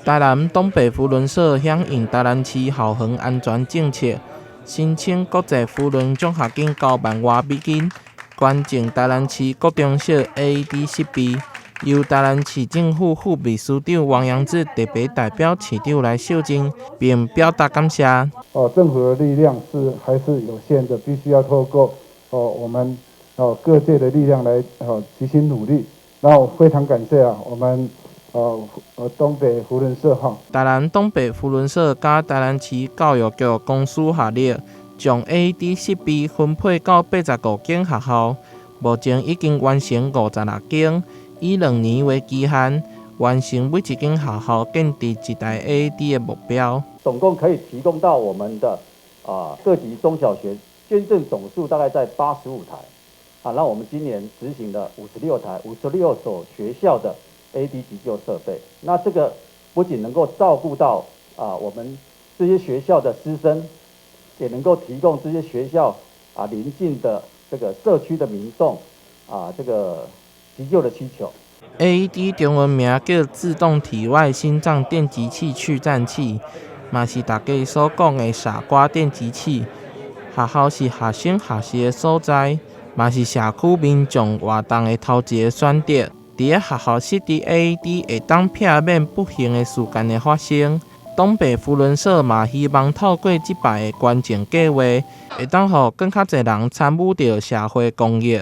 台南東北扶輪社響應台南市校園安全政策，申請國際扶輪獎學金9萬外美金，捐贈台南市國中小 AED 設備，由台南市政府副秘書長王陽志特別代表市長來受贈，並表達感謝。哦，政府的力量是還是有限的，必須要透過哦我們哦各界的力量來哦齊心努力。那我非常感謝啊，我們。哦，東北扶輪社哈。台南東北扶輪社佮台南市教育局公私合力，將 AED 設備分配到85間學校，目前已經完成56間，以2年為期限，完成每一間學校建置一台 AED 的目標。總共可以提供到我們的各級中小學捐贈總數大概在85台，啊，那我們今年執行了56台，56所學校的 AED 急救設備，那這個不僅能夠照顧到我們這些學校的師生，也能夠提供這些學校鄰近的這個社區的民眾這個急救的需求。 AED 中文名叫自動體外心臟電擊器去顫器，嘛是大家所講的傻瓜電擊器。學校是學生學習的所在，嘛是社區民眾活動的頭一个選擇。佇咧學校設置 AED，會當避免不幸的事件的發生。東北扶輪社嘛希望透過這擺的捐贈計劃，會當予閣較濟人參與著社會公益。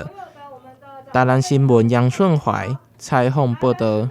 台南新聞楊順懷採訪報導。